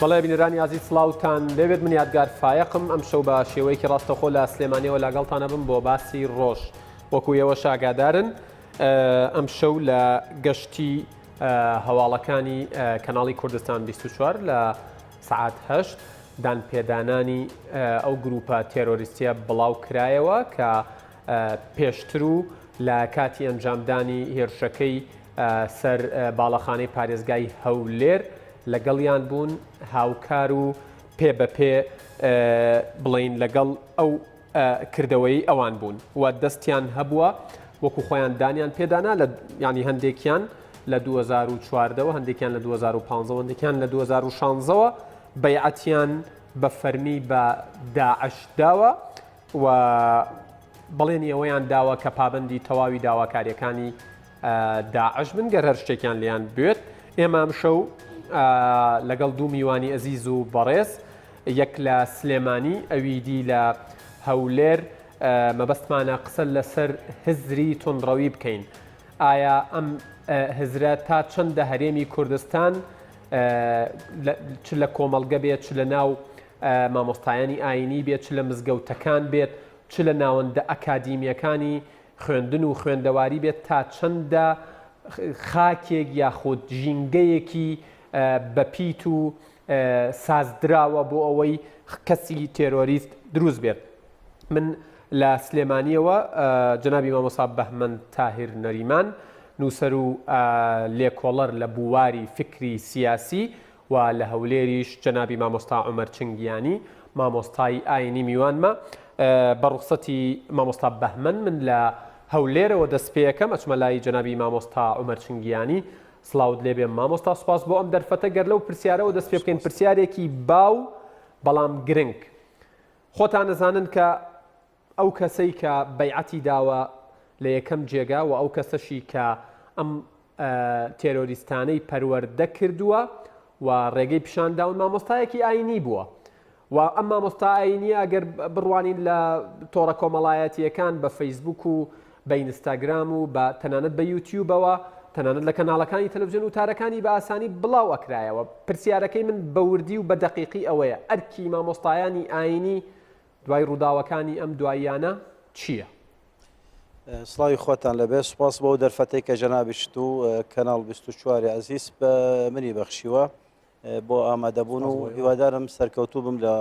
بەڵێ بینەرانی ئازیز سڵاوتان لێبێت من یادگار فایەقم ئەمشەو بە شێوەیەکی ڕاستەخۆ لە سلێمانیەوە لەگەڵتانە بم بۆ باسی ڕۆژ وەکو ئێوەش ئاگادارن ئەمشەو لە گەشتی هەواڵەکانی کەناڵی کوردستان 24 لە سعات هەشت دانپێدانانی ئەو گروپە تێرۆریستیە بڵاو کرایەوە کە پێشتر و لە کاتی ئەنجامدانی هێرشەکەی سەر باڵەخانەی پارێزگای هەولێر لەگەڵیان بوون هاوکار و پێ بە پێ بڵین لەگەڵ ئەو کردەوەی ئەوان بوون و دەستیان هەبووە وەکو خۆیان دانیان پێدانا لە ینی هەندێکیان لە 2014ەوە هەندێکیان لە 2015 هەندێکیان لە 2016ەوە بەیعەتیان بە فەرمی بە داعش داوە و بەڵێنی ئەوەیان داوە کە پابەندی تەواوی داواکاریەکانی داعش بن گەر هەر شتێکیان لێیان بوێت. ئێمە ئەمشەو لەگەڵ دوو میوانی ئەزیز و بەڕێز یەک لە سلێمانی ئەوی دی لە هەولێر مەبەستمانە قسە لەسەر هزری توندڕەوی بکەین. ئایا ئەم هزرە تا چەندە هەرێمی کوردستان چ لە کۆمەڵگە بێت چ لە ناو مامۆستایانی ئاینی بێت چ لە مزگەوتەکان بێت چ لە ناوەندە ئەکادیمیەکانی خوێندن و خوێندەواری بێت تا چەندە خاکێک یاخود ژینگەیەکی بەپیت و سازدراوە بۆ ئەوەی کەسی تێرۆریست دروست بێت. من لە سلێمانیەوە جەنابی مامۆستا بەهمەن تاهیر نەریمان نووسەر و لێکۆڵەر لە بواری فکری سیاسی و لە هەولێریش جەنابی مامۆستا عومەر چنگیانی مامۆستای ئاینی میوانمە. بە ڕوخسەتی مامۆستا بەهمەن من لە هەولێرەوە دەست پێیەکەم ئەچمە لای جەنابی مامۆستا عومەر چنگیانی. سڵاوت لێبێ مامۆستا سوپاس بۆ ئەم دەرفەتە گەر لەو پرسیارەوە دەست پێ بکەین پرسیارێکی باو بەڵام گرنگ خۆتان ئەزانن کە ئەو کەسەی کە بەیعەتی داوە لە یەکەم جێگا و ئەو کەسەشی کە ئەم تێرۆریستانەی پەروەردە کردووە و ڕێگەی پیشان داون مامۆستایەکی ئاینی بووە و ئەم مامۆستا ئاینیە ئەگەر بڕوانین لە تۆڕە کۆمەڵایەتیەکان بە فەیسبوک و بە ئینستاگرام و بە تەنانەت بە یوتیوبەوە تەنانەت لە کەناڵەکانی تەلەڤزیۆن وتارەکانی بە ئاسانی بڵاو ئەکرایەوە پرسیارەکەی من بە وردی و بە دەقیقی ئەوەیە ئەرکی مامۆستایانی ئاینی دوای ڕووداوەکانی ئەم دواییانە چییە؟ سڵاوی خۆتان لەبێ سوپاس بۆ دەرفەتەی کە جەنابیشت و کەناڵ 24 عزیز بە منی بەخشیوە بۆ ئامادەبوون و هیوادارم سەرکەوتوو بم لە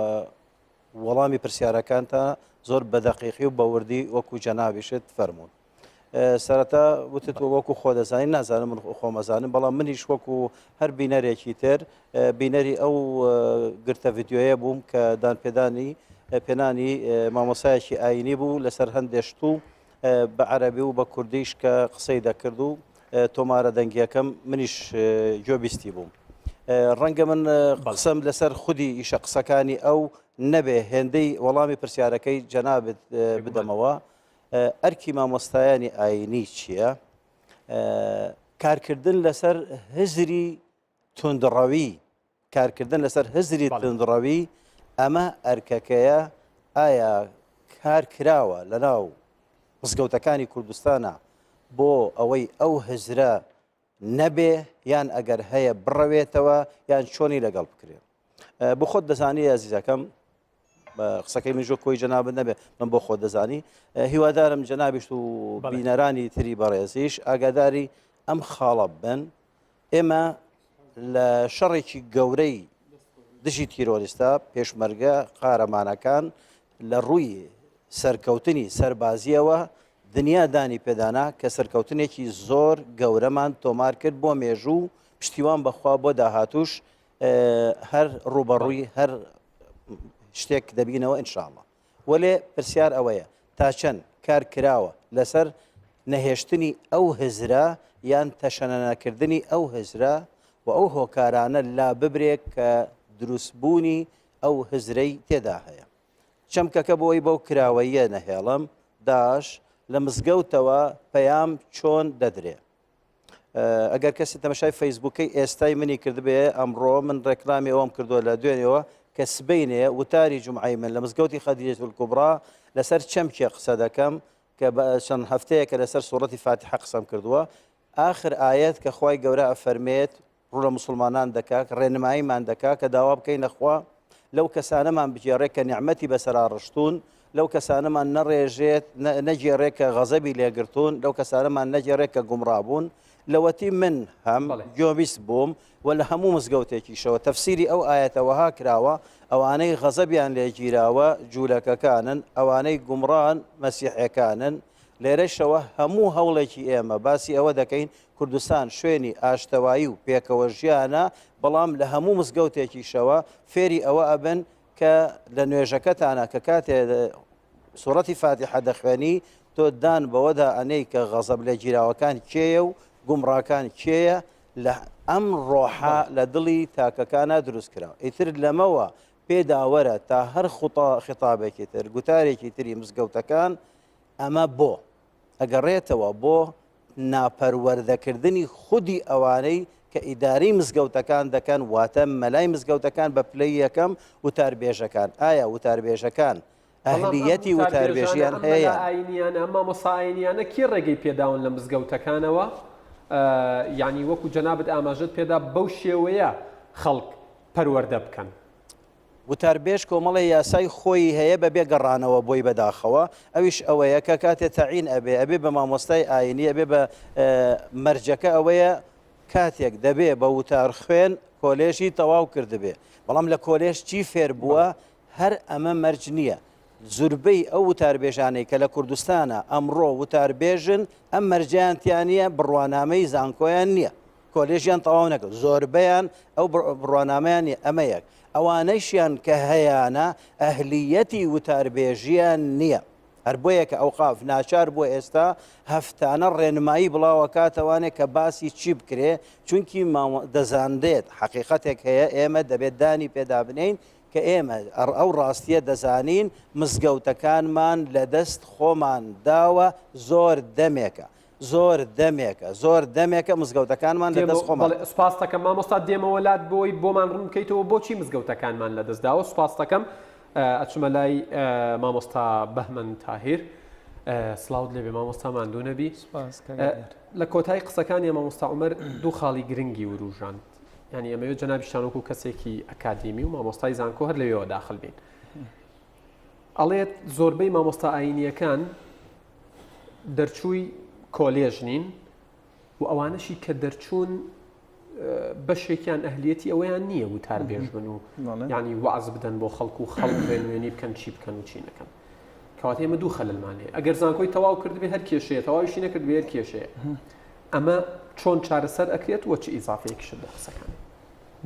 وەڵامی پرسیارەکانتا زۆر بە دەقیقی و بەوردی وەکو جەنابیشت فەرموون. سەرەتا وتت وەکو خۆ دەزانین نازانم من خۆمەزانم بەڵام منیش وەکو هەر بینەرێکی تر بینەری ئەو گرتە ڤیددیویە بووم کە دانپێدانی پێنانی مامۆسایەکی ئاینی بوو لەسەر هەندێشت و بە عەرەبی و بە کوردیش کە قسەی دەکرد و تۆمارە دەنگیەکەم منیش گوێبیستی بووم. ڕەنگە من قسەم لەسەر خودی ئیشە قسەکانی ئەو نەبێ هێندەی وەڵامی پرسیارەکەی جەنابت بدەمەوە ئەرکی مامۆستایانی ئاینی چییە؟ کارکردن لەسەر هزری توندڕەوی کارکردن لەسەر هزری توندڕەوی ئەمە ئەرکەکەیە ئایا کار کراوە لەناو مزگەوتەکانی کوردستانە بۆ ئەوەی ئەو هزرە نەبێ یان ئەگەر هەیە بڕەوێتەوە یان چۆنی لەگەڵ بکرێت بۆ خۆت دەزانی ئازیزەکەم قسەکەی من ژۆ کۆی جەنابت نەبێ من بۆ خۆت دەزانی هیوادارم جەنابیشت و بینەرانی تری بەڕێزیش ئاگاداری ئەم خاڵە بن ئێمە لە شەڕێکی گەورەی دژی تیرۆریستە پێشمەرگە قارەمانەکان لە ڕووی سەرکەوتنی سەربازیەوە دنیا دانی پێدانا کە سەرکەوتنێکی زۆر گەورەمان تۆمار کرد بۆ مێژوو پشتیوان بەخوا بۆ داهاتوش هەر ڕوبەڕووی هەر شتێک دەبینەوە ئینشاءاللە وەلێ پرسیار ئەوەیە تا چەند کار کراوە لەسەر نەهێشتنی ئەو هزرە یان تەشەنەنەکردنی ئەو هزرە و ئەو هۆکارانە لا ببرێ کە دروستبوونی ئەو هزرەی تێدا هەیە. چەمکەکە بۆی بەو کراوەییە نەهێڵم، داش، لە مزگەوتەوە پەیام چۆن دەدرێ؟ ئەگەر کەسی تەمەشای فەیسبووکەی ئێستای منی کردبێ ئەمڕۆ من ڕێکلامی ئەوم کردووە لە دوێنێەوە کە سبینێ وتاری جمعی من لە مزگەوتی خەدیجەتول کوبڕا لەسەر چەمکێ قسە دەکەم کە بە چەند هەفتەیەکە لەسەر سوڕەتی فاتحە قسەم کردووە ئاخر ئاەت کە خوای گەورە ئەفەرمێت. ڕوو لە موسڵمانان دەکا، ڕێنماییمان دەکا کە داوا بکەینە خوا لەو کەسانەمان بگێڕێ کە نیعمەتی بەسەرا ڕشتوون، لەو کەسانەمان نەڕێژێت، نەگێڕێ کە غەزەبی لێگرتوون، لەو کەسانەمان نەگێڕێ کە گومڕا بوون. لەوەتی من هەم گوێبیست بووم و لە هەموو مزگەوتێکیشەوە تەفسیری ئەو ئایەتە وەها کراوە، ئەوانەی غەزەبیان لێگیراوە جوولەکەکانن، ئەوانەی گومڕان مەسیحێکانن، لێرەشەوە هەموو هەوڵێکی ئێمە باسی ئەوە دەکەین کوردستان شوێنی ئاشتەوایی و پێکەوەژیانە، بەڵام لە هەموو مزگەوتێکیشەوە فێری ئەوە ئەبن کە لە نوێژەکەتانا کە کاتێ سوڕەتی فاتیحە دەخوێنی تۆ دان بەوەدا ئەنێی کە غەزەب لێگیراوەکان کێیە و گومڕاکان کێیە لە ئەم ڕۆحە لە دڵی تاکەکانا دروست کراوە ئیتر لەمەوە پێداوەرە تا هەر خوتا خیتابێکی تر گوتارێکی تری مزگەوتەکان ئەمە بۆ ئەگەڕێتەوە بۆ ناپەروەردەکردنی خودی ئەوانەی کە ئیدارەی مزگەوتەکان دەکەن واتە مەلای مزگەوتەکان بە پلەی یەکەم وتاربێژەکان ئایا وتاربێژەکان ئەهلیەتی وتاربێژیان هەیە یان؟ ئاینیانە مامۆستا ئاینیانە کێ ڕێگەی پێداون لە مزگەوتەکانەوە یعنی وەکو جەنابت ئاماژەت پێدا بەو شێوەیە خەڵک پەروەردە بکەن؟ وتاربێژ کۆمەڵێ یاسای خۆیی هەیە بەبێ گەڕانەوە بۆی بەداخەوە ئەویش ئەوەیە کە کاتێ تەعین ئەبێ ئەبێ بە مامۆستای ئاینی ئەبێ بە مەرجەکە ئەوەیە کاتێک دەبێ بە وتار خوێن کۆلێژی تەواو کردبێ بەڵام لە کۆلێژ چی فێر بووە هەر ئەمە مەرج نییە زوربەی ئەو وتاربێژانەی کە لە کوردستانە ئەمڕۆ وتاربێژن ئەم مەرجیان تیانە بڕوانامەی زانکۆیان نییە کۆلێژیان تەواو نەکرد زۆربەیان ئەو بڕوانامەیان نیە ئەمە یەک ئەوانەیشیان کە هەیانە ئەهلیەتی وتاربێژیان نییە هەر بۆیە کە ئەوقاف ناچار بووە ئێستا هەفتانە ڕێنمایی بڵاوەکاتەوانێ کە باسی چی بکرێ چونکی دەزانرێت حەقیقەتێک هەیە ئێمە دەبێت دانی پێدابنین کە ئێمە ئەو ڕاستیە دەزانین مزگەوتەکانمان لەدەست خۆمان داوە زۆر دەمێکە زۆر دەمێکە زۆر دەمێکە مزگەوتەکانمان لە دەست خۆمان. بەڵێ سوپاست دەکەم مامۆستا دێمەوە لات بۆی بۆمان ڕوون بکەیتەوە بۆچی مزگەوتەکانمان لە دەست داوە سوپاست دەکەم ئەچمە لای مامۆستا بەهمەن تاهیر سڵاوت لێبێ مامۆستا ماندوو نەبی لە کۆتایی قسەکانی مامۆستا عومەر دوو خاڵی گرنگی وروژاند یعنی ئەمەوێت جەنابیشتان وەکو کەسێکی ئەکادیمی و مامۆستای زانکۆ هەر لەوێوە داخل بین ئەڵێت زۆربەی مامۆستا ئاینیەکان دەرچووی کۆلێژ نین و ئەوانەشی کە دەرچوون بەشێکیان ئەهلیەتی ئەوەیان نییە وتار بێژ بن و ینی وەعز بدەن بۆ خەڵک و خەڵک ڕێنوێنی بکەن چی بکەن و چی نەکەن کەواتە ئێمە دوو خەللمان هەیە ئەگەر زانکۆی تەواو کردبێ هەر کێشەیە تەواویشی نەکردبێ هەر کێشەیە ئەمە چۆن چارەسەر ئەکرێت وە چ ئیزافەیەکیشت بۆ قسەکان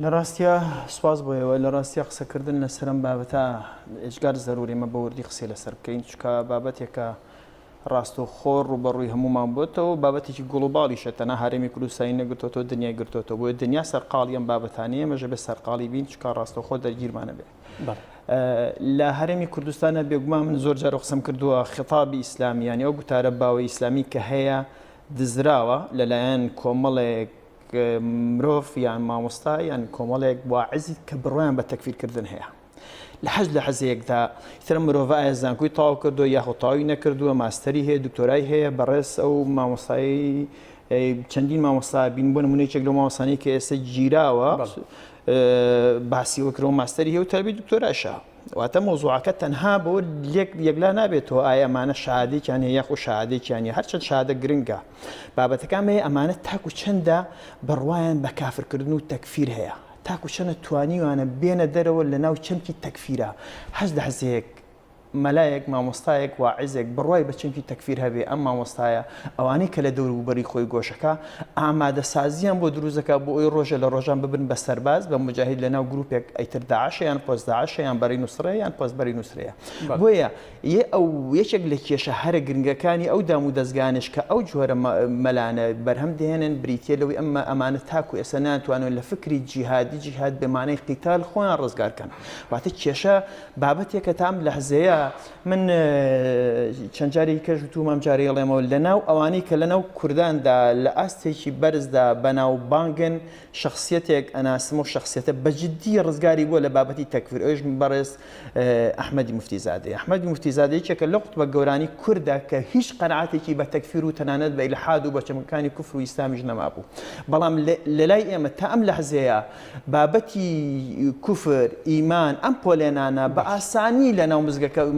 لە ڕاستیا سوپاس بۆ ئێوە لە ڕاستیا قسەکردن لەسەر ئەم بابەتە ئێجگار زەروری ئێمە بە وردی قسەی لەسەر بکەین چونکە بابەتێکە ڕاستەوخۆ ڕووبەڕووی هەموومان بۆتەوە بابەتێکی گڵوباڵیشە تەنها هەرێمی کوردستانی نەگرتۆتەوە دنیای گرتۆتەوە بۆیە دنیا سەرقاڵی ئەم بابەتانەیە ئێمەش ئەبێ سەرقاڵی بین چونکە ڕاستەوخۆ دەرگیرمانە بێ لە هەرێمی کوردستانە بێگومان من زۆر جار قسەم کردووە خطابی ئیسلامی یانی ئەو گوتارە باوەی ئیسلامی کە هەیە دزراوە لەلایەن کۆمەڵێک مرۆڤ یان مامۆستا یان کۆمەڵێک واعزی کە بڕوایان بە تەکفیرکردن هەیە لە حەز لە حەزەیەکدا تر مرۆڤ ئایا زانکۆی تەواو کردووە یاخۆ تەواوی نەکردووە ماستەری هەیە دکتۆرای هەیە بەڕێز ئەو مامۆستایی چەندین مامۆستا بین بۆ نمونەیەک لەو مامۆستانەی کە ئێستا گیراوە باسی وەکرەوە ماستەری هەیە و تەلەبی دکتۆراشە واتە مەوزوعەکە تەنها بۆ لێک یەکلا نابێتەوە ئایا ئەمانە شەهادەیەکیان هەیە یاخۆ شەهادەیەکیان نیە هەرچەند شەهادە گرنگە بابەتەکان هەیە ئەمانە تاکو چەندە بڕوایان بە کافرکردن و تەکفیر هەیە تاکو چەندە توانیوانە بێنە دەرەوە لە ناو چەمکی تەکفیرە هەست لەحزەیەک مەلایەک مامۆستایەک واعزێک بڕوای بە چەمکی تەکفیر هەبێ ئەم مامۆستایە ئەوانەی کە لە دەوروبەری خۆی گۆشەکە ئامادەسازیان بۆ دروست دەکات بۆ ئەوەی ڕۆژێ لە ڕۆژان ببن بە سەرباز بە موجاهید لە ناو گروپێک ئەیتر داعشە یان پۆست داعشە یان بەرەی نوسڕەیە یان پۆست بەرەی نوسرەیە بۆیە یە ئەو یەکێک لە کێشە هەرە گرنگەکانی ئەو دام و دەزگانش کە ئەو جۆرە مەلانە بەرهەم دێنن بریتە لەوەی ئەمە ئەمانە تاکو ئێستا ناتوانن لە فکری جیهادی جیهاد بە مانای قیتال خۆیان ڕزگار کەن واتە کێشە بابەتێکە تا ئەم لەحزەیە. من چەند جارێکی کەش وتوومە ئەم جارەی ئەڵێمەوە لەناو ئەوانەی کە لەناو کورداندا لە ئاستێکی بەرزدا بەناوبانگن شەخسیەتێک ئەناسم و شەخسیەتە بە جدی ڕزگاری بووە لە بابەتی تەکفیر ئەویش بەڕێز ئەحمەدی موفتی زادەیە. ئەحمەدی موفتی زادە یەکێکە لەو قوتبە گەورانەی کوردە کە هیچ قەناعەتێکی بە تەکفیر و تەنانەت بە ئیلحاد و بە چەمکەکانی کوفر و ئیسلامیش نەمابوو. بەڵام لە لای ئێمە تا ئەم لەحزەیە بابەتی کوفر، ئیمان، ئەم پۆلێنانە بە ئاسانی لە ناو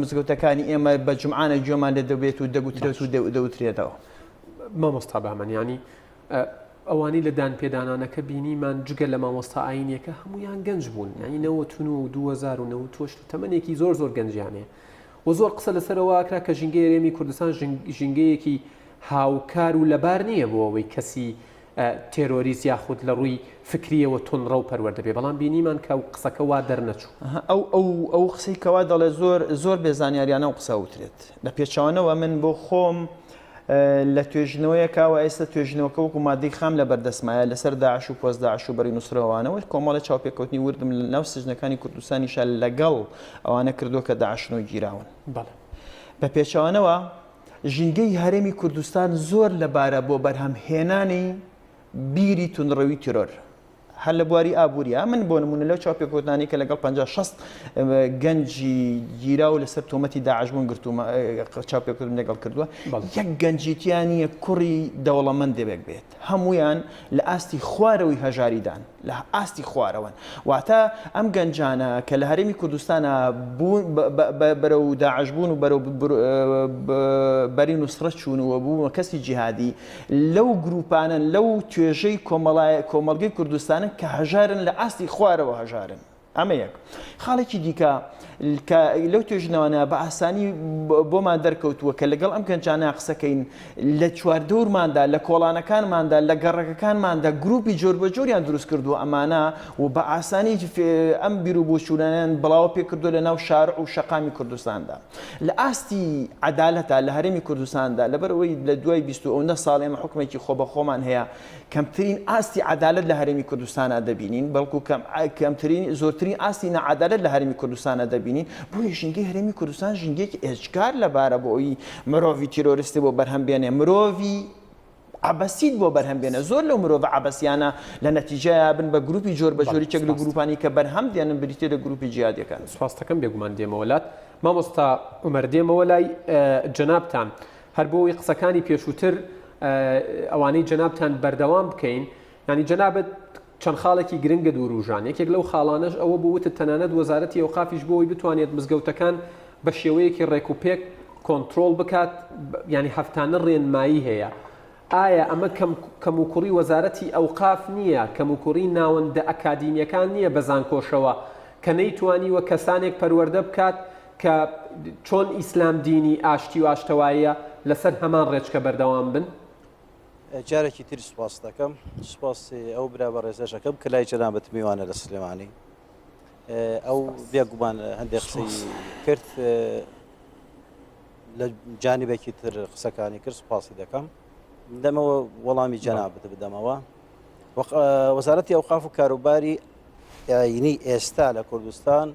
مزگەوتەکانی ئێمە بە جومعانە گوێمان لێ دەبێت و دەگوترێت و دەوترێتەوە. مامۆستا بەهمەن یانی ئەوانەی لە دانپێدانانەکە بینیمان جگە لە مامۆستا ئاینیەکە هەمویان گەنج بوون یانی 99 و 2098 و تەمەنێکی زۆر زۆر گەنجیان هەیە و زۆر قسە لەسەرەوە کرا کە ژینگەی هەرێمی کوردستان ژینگەیەکی هاوکار و لەبار نییە بۆ ئەوەی کەسی تێرۆریست یاخود لە ڕووی فکریەوە توندڕەو پەروەردە بێ بەڵام بینیمان کە قسەکە وا دەرنەچوو. ئەو ئەو ئەو قسەی کەوا دەڵێ زۆر زۆر بێ زانیاریانە ئەو قسە وترێت لە پێچەوانەوە من بۆ خۆم لە توێژینەوەیەکا و ئێستا توێژینەوەکە وەکو مادەی خام لە بەردەستمایە لەسەر داعش و پۆست داعش و بەری نوسرەوانەوە کۆمەڵی چاوپێکەوتنی وردم لە ناو سجنەکانی کوردستانیشا لەگەڵ ئەوانە کردووە کە داعشن و گیراون. بەڵێ. بە پێچەوانەوە ژینگەی هەرێمی کوردستان زۆر لەبارە بۆ بەرهەم هێنانی بیری توندڕەوی تیرۆر. هەر لە بواری ئابووریە من بۆ نمونە لەو چاوپێکەوتنانەی کە لەگەڵ 50 60 گەنجی گیرا و لەسەر تۆمەتی داعش بوون گرتوومە چاوپێکەوتنم لەگەڵ کردووە یەک گەنجی تیا نییە کوڕی دەوڵەمەندێک بێت هەمویان لە ئاستی خوارەوەی هەژاریدان لە ئاستی خوارەوەن واتە ئەم گەنجانە کە لە هەرێمی کوردستانە بوون بەرەو داعش بوون و بەرەو بەری نوسرە چوون و بوون کەسی جیهادی لەو گروپانەن، لەو توێژەی کۆمەڵگەی کوردستانن کە هەژارن لە ئاستی خوارەوە هەژارن. ئەمە یەک. خاڵێکی دیکە کە لەو توێژینەوانە بە ئاسانی بۆمان دەرکەوتووە کە لەگەڵ ئەم گەنجانە قسەکەین لە چواردەورماندا لە کۆڵانەکانماندا لە گەڕەکەکانماندا گروپی جۆربەجۆریان دروست کردووە ئەمانە و بە ئاسانی ئەم بیروبۆچوونانیان بڵاوە پێکردووە لە ناو شارع و شەقامی کوردستاندا. لە ئاستی عەدالەتا لە هەرێمی کوردستاندا لەبەرئەوەی لە دوای 20 و ئەوندە ساڵ ئێمە حوکمێکی خۆبەخۆمان هەیە کەمترین ئاستی عەدالەت لە هەرێمی کوردستانا دەبینین بەڵکو کەم کەمترین زۆرترین ئاستی ناعەدالەت لە هەرێمی کوردستانا دەبینین بۆیە ژینگەی هەرێمی کوردستان ژینگەیەکی ئێجگار لەبارە بۆ ئەوی مرۆڤی تیرۆریستی بۆ بەرهەم بێنێ مرۆڤی عەبەسیت بۆ بەرهەم بێنە زۆر لەو مرۆڤە عەبەسیانە لە نەتیجەیا بن بە گروپی جۆر بە جۆری چەک لە گروپانی کە بەرهەم دێنن بریتیە لە گروپی جیهادیەکان. سوپاستەکەم بێگومان دێمەوە لات مامۆستا عومەر دێمەوە لای جەنابتان هەر بۆ ئەوەی قسەکانی پێشووتر ئەوانەی جەنابتان بەردەوام بکەین یانی جەنابت چەند خاڵێکی گرنگت وروژان، یەکێک لەو خاڵانەش ئەوە بوو وتت تەنانەت وەزارەتی ئەوقافیش بۆ ئەوەی بتوانێت مزگەوتەکان بە شێوەیەکی ڕێکوپێک کۆنترۆڵ بکات یانی هەفتانە ڕێنمایی هەیە ئایا ئەمە کەم کەموکوڕی وەزارەتی ئەوقاف نییە کەموکوڕی ناوەندە ئەکادیمیەکان نییە بە زانکۆشەوە کە نەیتوانیوە کەسانێک پەروەردە بکات کە چۆن ئیسلام دینی ئاشتی و ئاشتەواییە لەسەر هەمان ڕێچکە بەردەوام بن؟ جارێکی تر سوپاست دەکەم سوپاسی ئەو برا بەڕێزەش ئەکەم کە لای جەنابت میوانە لە سلێمانی ئەو بێگومان هەندێک قسەی کرد لە جانبێکی تر قسەکانی کرد سوپاسی دەکەم دەمەوە وەڵامی جەنابت بدەمەوە وەزارەتی ئەوقاف و کاروباری ئاینی ئێستا لە کوردستان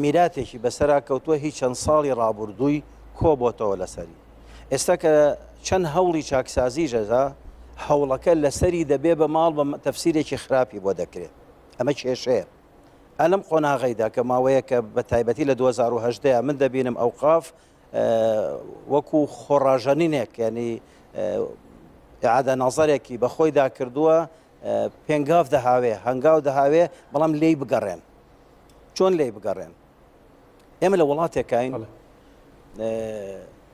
میراتێکی بەسەرا کەوتووە هی چەند ساڵی ڕابوردووی کۆبۆتەوە لەسەری. ئێستا کە چەند هەوڵی چاکسازیش ئەدا، هەوڵەکە لەسەری دەبێ بە ماڵ بە تەفسیرێکی خراپی بۆ دەکرێ. ئەمە کێشەیە. ئا لەم قۆناغەیدا کە ماوەیەکە بە تایبەتی لە 2018 من دەبینم ئەوقاف وەکو خۆڕاژەنینێک یانی ئیعادە نەزەرێکی بە خۆیدا کردووە پێنگاو دەهاوێ هەنگاو دەهاوێ بەڵام لێی بگەڕێن. چۆن لێی بگەڕێن؟ ئێمە لە وڵاتێکین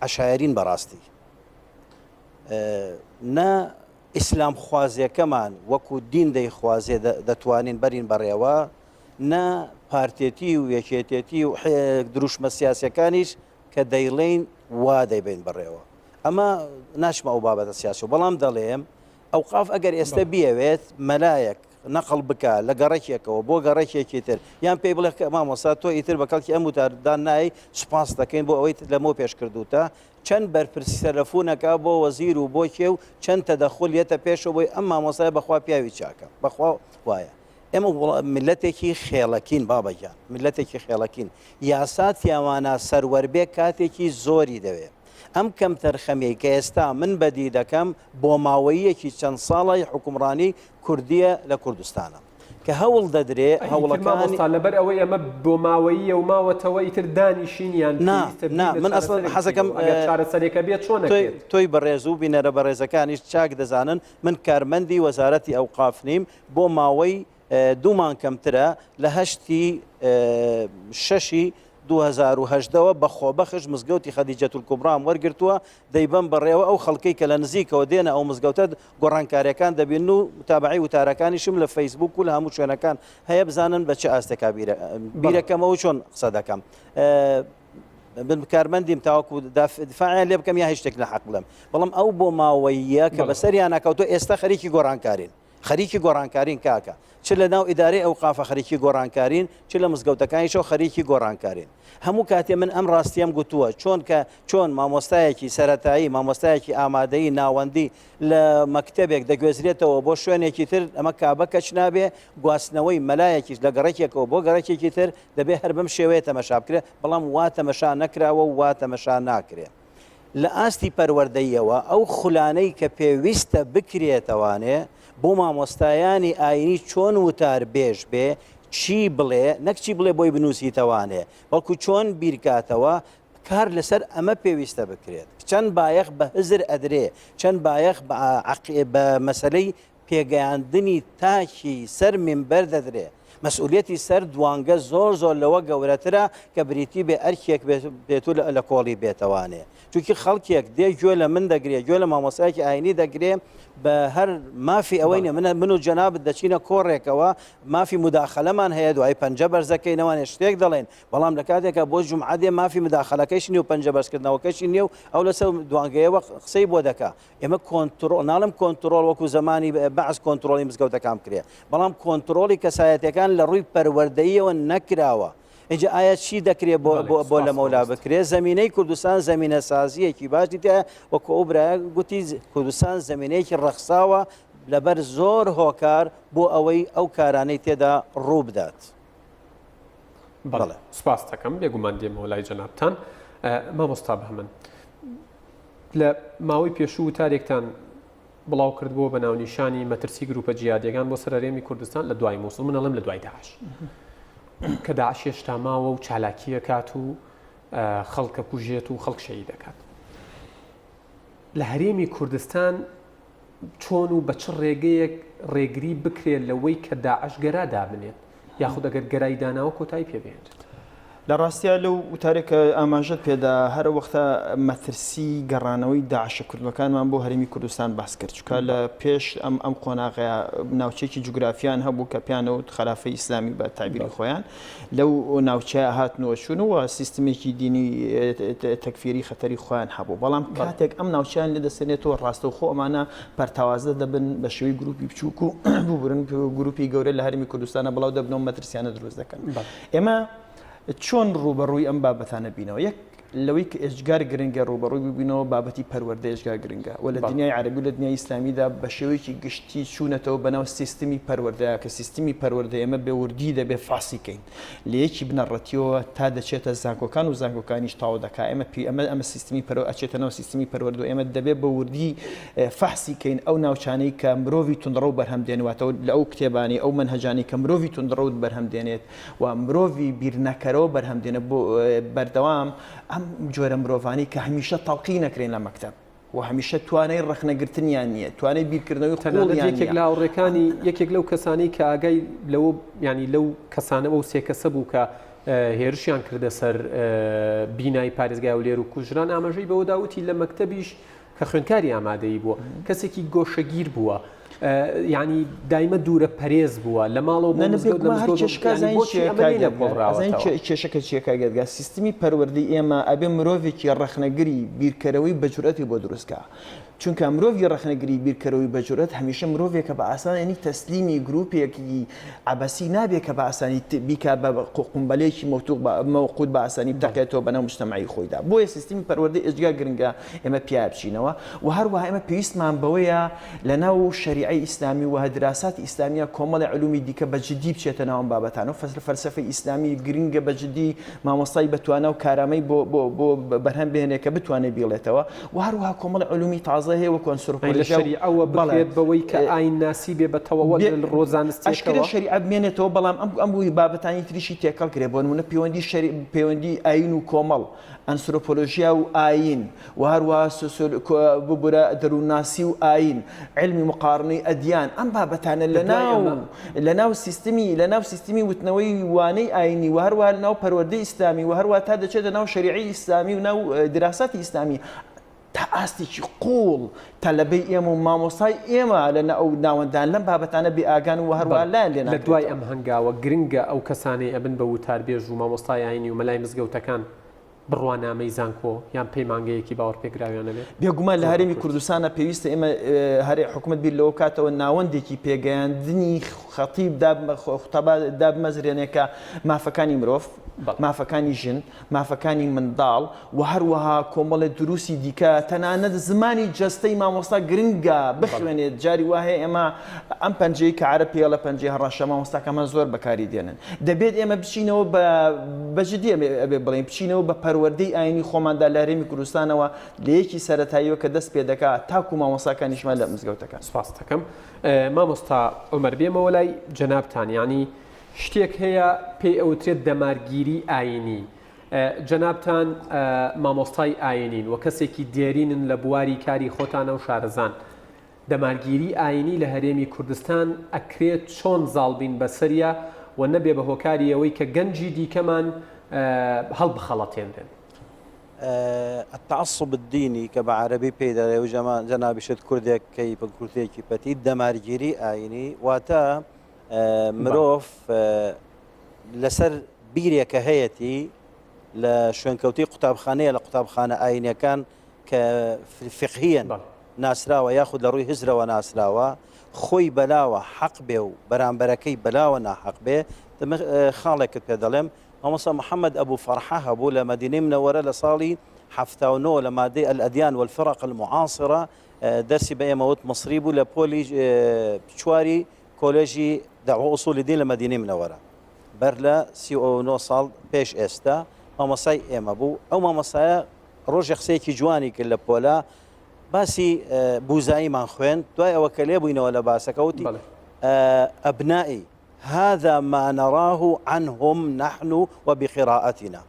عشایرین بەڕاستی نە ئیسلام خوازیەکەمان وەکو دین دەیخوازێ دەتوانین بەرین بەڕێوە نە پارتێتی و یەکێتێتی و دروشمە سیاسەکانیش کە دەیڵێین وا دەیبین بەڕێوە ئەمە ناچمە ئەو بابەتە سیاسی و بەڵام دەڵێم ئەوقاف ئەگەر ئێستە بیەوێت مەلایەک نەقڵ بکا لە گەڕەکێکەوە بۆ گەڕەکێکی تر یان پێی بڵێ کە مامۆستا تۆ ئیتر بە کەڵکی ئەم وتاردان نای سوپاس دەکەین بۆ ئەوەی لەمەو پێش کردوتە چەند بەرپرسی تەلەفونەکە بۆ وەزیر و بۆ کێ و چەند تەدەخول یەتە پێشەوە بۆی ئەم مامۆستای بەخوا پیاوی چاکە بەخوا وایە. ئێمە میللەتێکی خێڵەکین بابە گیان، میللەتێکی خێڵەکین. یاسا تیاوانا سەروەر بێ کاتێکی زۆری دەوێ. ئەم کەمتەرخەمیەی کە ئێستا من بەدی دەکەم بۆماوەییەکی چەند ساڵەی حوکمڕانی کوردیە لە کوردستانە کە هەوڵ دەدرێ ئیتر هەوڵەکانی مامۆستا لەبەر ئەوەی ئەمە بۆماوەییە و ماوەتەوە ئیتر دانیشین یان نا پێویستە بیر نا لە من ئەسڵەن چارەسەرێک حەزەکەم بکەینەوە ئەگەر چارەسەرێکە بێت چۆن تۆی ئەکرێت؟ تۆی بەڕێز و بینەرە بەڕێزەکانیش چاک دەزانن من کارمەندی وەزارەتی ئەوقاف نیم بۆ ماوەی دوو مانگ کەمترە لە هەشتی شەشی 2018 وە بە خۆبەخش مزگەوتی خەدیجەتولکوبرام وەرگرتووە دەیبەم بەڕێوە ئەو خەڵکەی کە لە نزیکەوە دێنە ئەو مزگەوتە گۆڕانکاریەکان دەبین و متابعی وتارەکانیشم لە فەیسبوک و لە هەموو شوێنەکان هەیە بزانن بە چ ئاستێکا بیرەکەمەوە چۆن قسە دەکەم. من کارمەندیم تاوەکو دفاعیان لێ بکەم یا هیچ شتێک نەحەق بڵێم بەڵام ئەو بۆ ماوەیە کە بەسەریانە کەوتۆ ئێستا خەریکی گۆڕانکارین خەریکی گۆڕانکارین کاکە چ لە ناو ئیدارەی ئەوقافە خەریکی گۆڕانکارین چ لە مزگەوتەکانیشەوە خەریکی گۆڕانکارین هەموو کاتێ من ئەم ڕاستیەم گوتووە چۆن کە چۆن مامۆستایەکی سەتایی مامۆستایەکی ئامادەیی ناوەندی لە مەکتەبێک دەگوێزرێتەوە بۆ شوێنێکی تر ئەمە کابە کەچ نابێ گواستنەوەی مەلایەکیش لە گەڕەکێکەوە بۆ گەڕەکێکی تر دەبێ هەر بەم شێوەیە تەمەشا بکرێ بەڵام وا تەمەشا نەکراوە و وا تەمەشا ناکرێ لە ئاستی پەروەردەییەوە ئەو خولانەی کە پێویستە بکرێتەوانێ بۆ مامۆستایانی ئاینی چۆن وتار بێژ بێ چی بڵێ نەک چی بڵێ بۆی بنووسیتەوانێ بەڵکو چۆن بیرکاتەوە کار لەسەر ئەمە پێویستە بکرێت چەند بایەخ بە هزر ئەدرێ چەند بایەخ بە مەسەلەی پێگەیاندنی تاکی سەر مینبەر دەدرێ. مەسئولیەتی سەر دوانگە زۆر زۆر لەوە گەورەترە کە بریتی بێ ئەرکێک بێت و لە کۆڵی بێتەوانێ. چونکی خەڵکێک دێ گوێ لە من دەگرێ، گوێ لە مامۆستایەکی ئاینی دەگرێ، بە هەر مافی ئەوەی نیە. من من و جەنابت دەچینە کۆڕێکەوە مافی موداخەلەمان هەیە، دوایی پەنجە بەرزەکەینەوانێ شتێک دەڵێین، بەڵام لە کاتێکا بۆ جومعە دێ مافی موداخەلەکەشی نیە و پەنجە بەرزکردنەوەکەشی نیە و ئەو لەسەر دوانگەیەوە قسەی بۆ دەکا. ئێمە کۆنتڕۆڵ، ناڵێم کۆنتڕۆڵ وەکو زەمانی بەعس کۆنتڕۆڵی مزگەوتەکان بکرێ، بەڵام کۆنتڕۆڵی کەسایەتیەکان لە ڕووی پەروەردەییەوە نەکراوە. ئینجا ئایا چی دەکرێ بۆ بۆ بۆ لەمەولا بکرێ؟ زەمینەی کوردستان زەمینەسازییەکی باشی تیایە، وەکو ئەو برایە گوتی کوردستان زەمینەیەکی ڕەخساوە لەبەر زۆر هۆکار بۆ ئەوەی ئەو کارانەی تێدا ڕوو بدات. بەڵێ سپاست دەکەم، بێگومان دێمەوە لای جەنابتان. مامۆستا بەهمەن، لە ماوەی پێشوو وتارێکتان بڵاو کردبووە بە ناونیشانی مەترسی گروپە جیادیەکان بۆ سەر هەرێمی کوردستان لە دوای مووسڵ من ئەڵێم لە دوای داعش کە داعش هێشتا ماوە و چالاکیە کات و خەڵکە کوژێت و خەڵک شەهید دەکات لە هەرێمی کوردستان چۆن و بە چ ڕێگەیەک ڕێگری بکرێت لەوەی کە داعش گەرا دابنێت یاخود ئەگەر گەرای داناوە کۆتایی پێ بهێنرێت؟ لە ڕاستیا لەو وتارێک کە ئاماژەت پێدا هەر وەختە مەترسی گەڕانەوەی داعشە کوردەکانمان بۆ هەرێمی کوردستان باس کرد چونکە لە پێش ئەم ئەم قۆناغەیە ناوچێکی جوگرافیان هەبوو کە پیانەوت خەلافەی ئیسلامی بە تعبیری خۆیان لەو ناوچەیە هاتن و چوون و سیستمێکی دینی تەکفیری خەتەری خۆیان هەبوو بەڵام کاتێک ئەم ناوچیان لێ دەسێنێتەوە ڕاستەوخۆ ئەمانە پەرتەوازە دەبن بە شێوەی گروپی بچووک و ببورن گروپی گەورە لە هەرمی کوردستانە بڵاو دەبنەوە مەترسیانە دروست دەکەن ئێمە چۆن ڕوبەڕووی ئەم بابەتانە بینەوە یەک لەوەی کە ئێجگار گرنگە ڕوبەڕووی ببینەوە بابەتی پەروەردە ئێجگار گرنگە و لە دنیای عەرەبی و لە دنیای ئیسلامیدا بە شێوەیەکی گشتی چوونەتەوە بەناو سیستمی پەروەردەیە کە سیستمی پەروەردە ئێمە بێ وردی دەبێ فاسی کەین لە یەکی بنەڕەتیەوە تا دەچێتە زانکۆکان و زانکۆکانیش تاو دەکا ئێمە پی ئەمە ئەمە سیستمی پەرو ئەچێتە ناو سیستمی پەروەردە ئێمە دەبێ بە وردی فەحسی کەین ئەو ناوچانەی کە مرۆڤی توندڕەو بەرهەم دێنواتەوە لە ئەو کتێبانی ئەو مەنهەجانی کە مرۆڤی توندڕەوت بەرهەم دێنێت و مرۆڤی بیرنەکەرەوە بەرهەم دێنە بۆ بەردەوام ئەم جۆرە مرۆڤانی کە هەمیشە تەڵقی نەکرێن لە مەکتەب و هەمیشە توانای ڕەخنەگرتنیان نییە توانای بیرکردنەوەی تەنانەت یەکێک لە هاوڕێکانی یەکێک لەو کەسانی کە ئاگای لەوە ینی لەو کەسانە ئەو سێ کەسە بوو کە هێرشیان کردە سەر بینای پارێزگای هەولێر و کوژران ئاماژەی بەوەدا وتی لە مەکتەبیش کە خوێندکاری ئامادەیی بووە کەسێکی گۆشەگیر بووە یعنی دایمە دوورە پەرێز بووە لە ماڵەوە بۆ مزگەوت لە مزگەوت کێشەکە چیە کاک یادگار سیستمی پەروەردەی ئێمە ئەبێ مرۆڤێکی ڕەخنەگری بیرکەرەوەی بەجورئەتی بۆ دروست کا چونکە مرۆڤی ڕەخنەگری بیرکەرەوەی بەجورئەت هەمیشە مرۆڤێکە بە ئاسانی تەسلیمی گروپێکی عەبەسی نابێ کە بە ئاسانی بیکا بە قومبەلەیەکی مەوتوق بە مەوقوت بە ئاسانی بتەقێتەوە بەناو مجتەمەعی خۆیدا بۆیە سیستمی پەروەردەی ئێجگار گرنگە ئێمە پیا بچینەوە و هەروەها ئێمە پێویستمان بەوەیە لەناو شەریعەت. شەریعەی ئیسلامی و دراساتی ئیسلامیە کۆمەڵی علومی دیکە بە جدی بچێتە ناو ئەم بابەتانە و فەلسەفەی ئیسلامی گرنگە بە جدی مامۆستای بەتوانا و کارامەی بۆ بۆ بۆ بەرهەم بهێنێ کە بتوانێ بیڵێتەوە و هەروەها کۆمەڵی علومی تازە هەیە وەکو لە ئەنسرۆپۆلۆژیا و شەریعەوە بەڵێ بکرێت بەوەی کە ئاینناسی بێ بە تەوەوە بێ لە ڕووە ئەشکرێ زانستییەکەوە؟ شەریعە بمێنێتەوە بەڵام ئەم ئەم بابەتانی تریشی تێکەڵ کرێ بۆ نموونە پەیوەندی شەری پەیوەندی ئایین و کۆمەڵ ئەنسرۆپۆلۆژیا و ئایین و هەروەها سۆسیۆ ببورە دەروونناسی و ئایین، عیلمی مقارنەی ئەدیان، ئەم بابەتانە لە دوای لەناو ئەمە. لەناو سیستمی لەناو سیستمی وتنەوەی وانەی ئایینی و هەروەها لەناو پەروەردەی ئیسلامی و هەروەها تا دەچێتە ناو شەریعەی ئیسلامی و ناو دراساتی ئیسلامی تا ئاستێکی قووڵ تەلەبەی ئێمە و مامۆستای ئێمە لە ئەو ناوەندان لەم بابەتانە بێ ئاگان و هەروەها بەڵێ. لایان لێ لە دوای ناکرێتەوە. ئەم هەنگاوە گرنگە ئەو کەسانەی ئەبن بە وتاربێژ و مامۆستای ئایینی و مەلای مزگەوتەکان بڕوانامەی زانکۆ یان پەیمانگەیەکی باوەڕپێکراویان نەبێت؟ بێگومان لە زۆر بە هەرێمی کورتی. کوردستانا پێویستە ئێمە هەرێ حکومەت بیر لەوە بکاتەوە ناوەندێکی پێگەیاندنی خەتیب خوتەبا دابمەزرێنێ کە مافەکانی مرۆڤ، بەڵێ. مافەکانی ژن، مافەکانی منداڵ و هەروەها کۆمەڵێ دروسی دیکە تەنانەت زمانی جەستەی مامۆستا گرنگە بەڵێ. بخوێنێت جاری وا هەیە ئێمە ئەم پەنجەی کە عەرەب پێی ئەڵێ پەنجەی هەڕەشە مامۆستاکانمان زۆر بەکاری دێنن دەبێت ئێمە بچینەوە بە بە جدی ئەبێ بڵێین بچینەوە بە پەروەردەی ئایینی خۆماندا لە هەرێمی کوردستانەوە لە یەکی سەرەتاییەوە کە دەست پێ دەکا تاکوو مامۆستاکانیشمان لە مزگەوتەکان. سپاست دەکەم مامۆستا عومەر بێمەوە لای جەنابتان یانی شتێک هەیە پێی ئەوترێت دەمارگیری ئایینی جەنابتان مامۆستای ئایینین و کەسێکی دێرینن لە بواری کاری خۆتانە و شارەزان دەمارگیری ئاینی لە هەرێمی کوردستان ئەکرێت چۆن زاڵ بین بەسەریا و نەبێ بە هۆکاری ئەوەی کە گەنجی دیکەمان هەڵبخەڵەتێنرێن؟ التعصب الدینی کە بە عەرەبی پێی دەڵێ و جەنابیشت کوردێک کەی بە کورتێکی پەتی دەمارگیری ئاینی واتە مرۆڤ لەسەر بیرێکە هەیەتی لە شوێنکەوتی قوتابخانەیە لە قوتابخانە ئاینەکان کە فقهیەن ناسراوە یاخود لە ڕووی هزرەوە ناسراوە، خۆی بەلاوە حەق بێ و بەرامبەرەکەی بەلاوە ناحەق بێ، خاڵێکت پێ دەڵێم، مامۆستا محەمەد ئەبو فەرحە هەبوو لە مەدینەی منەوەرە لە ساڵی 79 لە مادەی الادیان والفرق المعاصرە دەرسی بە ئێمە وت، مصری بوو لە پۆلی چواری کۆلێژی دەعوە ئوسولی دین لە مەدینەی منەوەرە بەر لە 39 ساڵ پێش ئێستا مامۆستای ئێمە بوو، ئەو مامۆستایە ڕۆژێ قسەیەکی جوانی کرد لە پۆلا باسی بوزاییمان خوێند دوای ئەوە کە لێ بووینەوە لە باسەکە وتی أبنائي هذا ما نراه عنهم نحن وبقراءتنا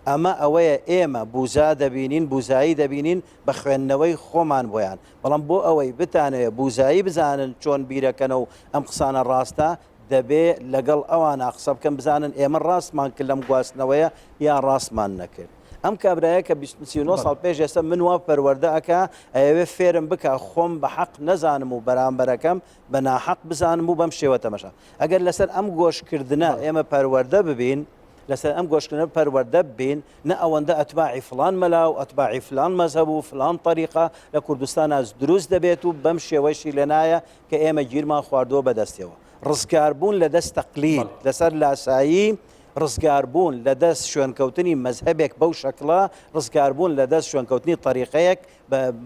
ئەمە ئەوەیە ئێمە بوزا دەبینین بوزایی دەبینین بە خوێندنەوەی خۆمان بۆیان بەڵام بۆ ئەوەی بتانەوێ بوزایی بزانن چۆن بیرەکەنە و ئەم قسانە ڕاستە دەبێ لەگەڵ ئەوانە قسە بکەن بزانن ئێمە ڕاستمان کرد لەم گواستنەوەیە یا ڕاستمان نەکرد. ئەم کابرایە کە 39 ساڵ پێش ئێستا من وا پەروەردە ئەکا ئەیەوێ فێرم بکا خۆم بە حەق نەزانم و بەرامبەرەکەم بە ناحەق بزانم و بەم شێوە تەمەشا ئەگەر لەسەر ئەم گۆشکردنە ئێمە پەروەردە ببین لەسەر ئەم گۆشکردنە پەروەردە ببین نە ئەوەندە ئەتباعی فلان مەلا و ئەتباعی فلان مەزهەب و فلان تەریقە لە کوردستانا دروست دەبێت و بەم شێوەشی لێنایە کە ئێمە گیرمان خواردووە بەدەستیەوە ڕزگاربوون لە دەست تەقلید لەسەر لاسایی ڕزگاربوون لە دەست شوێنکەوتنی مەزهەبێک بەو شەکڵە، ڕزگاربوون لە دەست شوێنکەوتنی تەریقەیەک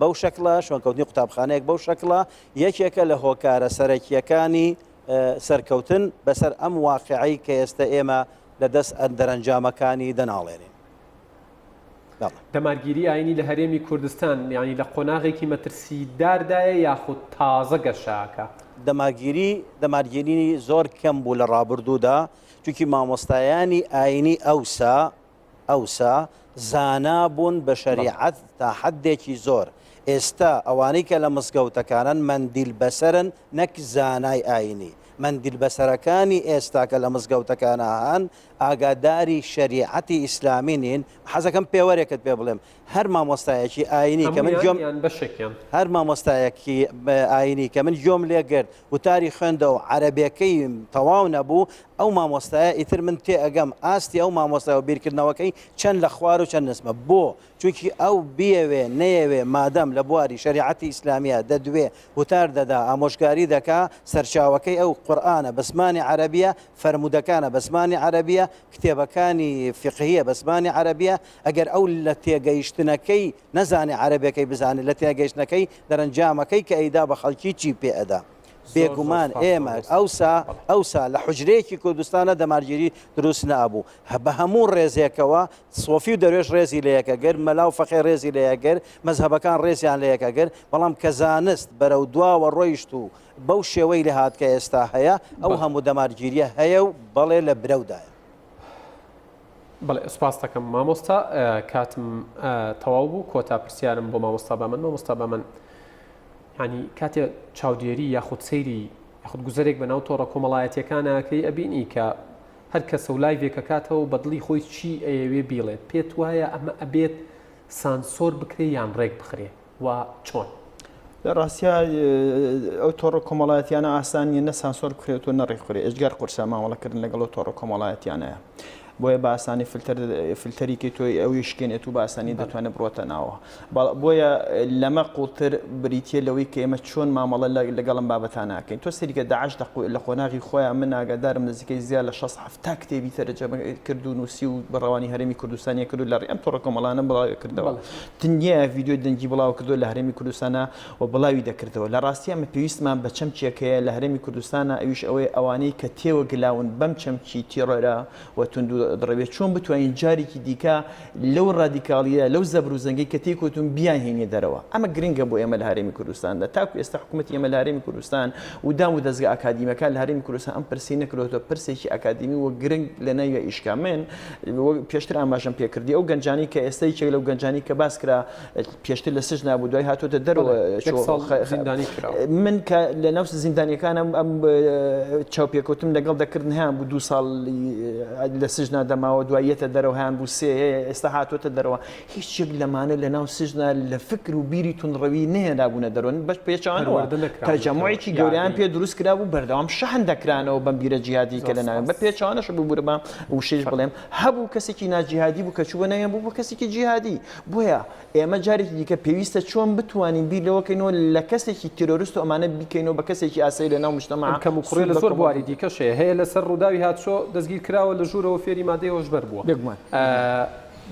بەو شەکڵە، شوێنکەوتنی قوتابخانەیەک بەو شەکڵە، یەکێکە لە هۆکارە سەرەکییەکانی سەرکەوتن بەسەر ئەم واقیعەی کە ئێستە ئێمە لە دەست دەرەنجامەکانی دەناڵێنین. بەڵێ. دەمارگیری ئاینی لە هەرێمی کوردستان یانی لە قۆناغێکی مەترسیداردایە یاخود تازە گەشە ئەکا؟ دەمارگیری دەمارگیری زۆر کەم بوو لە ڕابردوودا، چونکی مامۆستایانی ئاینی ئەوسا ئەوسا زانا بوون بە شەریعەت تا حەدێکی زۆر، ئێستا ئەوانەی کە لە مزگەوتەکانن مەندیل بەسەرن نەک زانای ئاینی، مەندیل بەسەرەکانی ئێستا کە لە مزگەوتەکانا هەن ئاگاداری شەریعەتی ئیسلامی نین، حەزەکەم پێوەرێکت پێ بڵێم هەر مامۆستایەکی ئاینی کە من هەموویان گوێم یان بەشێکیان؟ هەر مامۆستایەکی ئاینی کە من گوێم لێ گرت وتاری خوێندەوە عەرەبیەکەی تەواو نەبوو ئەو مامۆستایە ئیتر من تێئەگەم ئاستی ئەو مامۆستای و بیرکردنەوەکەی چەند لە خوار و چەند نزمە بۆ چونکی ئەو بیەوێ نەیەوێ مادەم لە بواری شەریعەتی ئیسلامیە دەدوێ وتار دەدا ئامۆژگاری دەکا سەرچاوەکەی ئەو قورئانە بە زمانی عەرەبیە فەرموودەکانە بە زمانی عەرەبیە کتێبەکانی فیقهیە بە زمانی عەرەبیە ئەگەر ئەو لە تێگەیشتنەکەی نەزانێ عەرەبەکەی بزانێ لە تێگەیشتنەکەی دەرەنجامەکەی کە ئەیدا بە خەڵکی چی پێ ئەدا. بێگومان ئێمە ئەوسا ئەوسا لە حوجرەیەکی کوردستانە دەمارگیری دروست نابوو بە هەموو ڕێزێکەوە سۆفی و دەروێش ڕێزی لە یەکەگر مەلا و فەقێ ڕێزی لە یەکگر مەزهەبەکان ڕێزیان لە یەکەگر بەڵام کە زانست بەرەو دواوە ڕۆیشت و بەو شێوەی لێهات کە ئێستا هەیە ئەو هەموو دەمارگیریە هەیە و بەڵێ لە برەودایە. بەڵێ سوپاست دەکەم مامۆستا کاتم تەواو بوو کۆتا پرسیارم بۆ مامۆستا بامن مامۆستا بامن ینی کاتێ چاودێری یاخود سەیری یاخود گوزەرێک بە ناو تۆڕە کۆمەڵایەتیەکانەکەی ئەبینی کە هەر کەسە و لایڤێک ئەکاتەوە بە دڵی خۆی چی ئەیەوێ بیڵێت پێت وایە ئەمە ئەبێت سانسۆر بکرێ یان ڕێک بخرێ و چۆن؟ لە ڕاستیا ئەو تۆڕە کۆمەڵایەتیانە ئاسان نیە نە سانسۆر بکرێت و نە ڕێکخرێ ئێجگار قورسە مامەڵەکردن لەگەڵ ئەو تۆڕە کۆمەڵایەتیانەیە بۆیە بە ئاسانی فلتەر فلتەری کەی تۆی ئەوی شکێنێت و بە ئاسانی دەتوانێت بڕۆتە ناوە بۆیە لەمە قوڵتر بریتە لەوەی کە ئێمە چۆن مامەڵە لەگەڵم بابەتان ناکەین تۆ سەریکە داعش لە قۆناغی خۆیان من ئاگادارم نزیکەی زیاد لە 6 هەفتا کتێبی تەرجەمە کرد و نووسی و بە ڕەوانی هەرێمی کوردستانی کرد و لە ڕێی ئەم تۆڕە کۆمەڵانە بڵاوی کردەوە تنیا ڤیدیۆی دەنگی بڵاو کردەوە لە هەرێمی کوردستانە و بڵاوی دەکردەوە لە ڕاستی ئەمە پێویستمان بە چەمکێک هەیە لە هەرێمی کوردستانە ئەویش ئەوەیە ئەوانەی کە تێوە گلاون بەم چەمکی تیڕۆرە و توندڕەویە چۆن بتوانین جارێکی دیکە لەو ڕادیکاڵیە لەو زەبر و زەنگەی کە تێیکەوتوون بیانهێنیە دەرەوە ئەمە گرنگە بۆ ئێمە لە هەرێمی کوردستاندا تاکو ئێستا حکوومەتی ئێمە لە هەرێمی کوردستان و دام و دەزگا ئەکادیمەکان لە هەرێمی کوردستان ئەم پرسی نەکردۆتەوە پرسێکی ئەکادیمی و گرنگ لە ناوی ئیشکا من پێشتر ئاماژەم پێکردی ئەو گەنجانی کە ئێستا یەکێک لەو گەنجانی کە باس کرا پێشتر لە سجنا بوو دوای هاتۆتە دەرەوە زیندانی کرا من کە لە ناو زیندانیەکانم ئەم چاوپێکەوتم لەگەڵ دەکردن هەیان بوو دوو ساڵ لە سجنا دەماوە دواییەتە دەرەوە هەیان بوو سێ ئێستا هاتۆتە دەرەوە هیچ یەک لەمانە لە ناو سجنا لە فکر و بیری توندڕەوی نەهێنابوونە دەرەوە بەش پێچەوانەوە تەجەموعێکی گەورەیان پێ دروست کرابوو بەردەوام شەحن دەکرانەوە بەم بیرە جیهادی کە لە ناویان بە پێچەوانەش ببورە با وشەیش بڵێم هەبوو کەسێکی ناجیهادی بوو کە چووە ناویان بوو بە کەسێکی جیهادی بۆیە ئێمە جارێکی دیکە پێویستە چۆن بتوانین بیر لەوە کەینەوە لە کەسێکی تیرۆرست و ئەمانە بیکەینەوە بە کەسێکی ئاسایی لە ناو مجتەمع ئەم کەموکوڕیە لە زۆر بواری دیکەش هەیە هەیە لەسەر ڕووداوی هاتچۆ دەستگیر کراوە لە ژوورەوە فێری مادەی هۆشبەر بووە. بێگومان.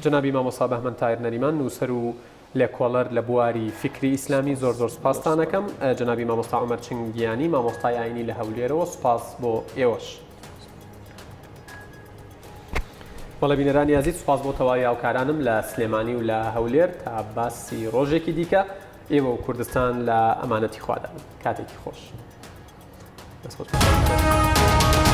جەنابی مامۆستا بەهمەن تاهیر نەریمان نووسەر و لێکۆڵەر لە بواری فیکری ئیسلامی زۆر زۆر سوپاستان ئەکەم. جەنابی مامۆستا عومەر چنگیانی مامۆستای ئاینی لە هەولێرەوە سوپاس بۆ ئێوەش. بەڵێ بینەرانی ئازیز سوپاس بۆ تەواوی هاوکارانم لە سلێمانی و لە هەولێر تا باسی ڕۆژێکی دیکە ئێوە و کوردستان لە ئەمانەتی خوادا بن کاتێکی خۆش. دەست خۆش.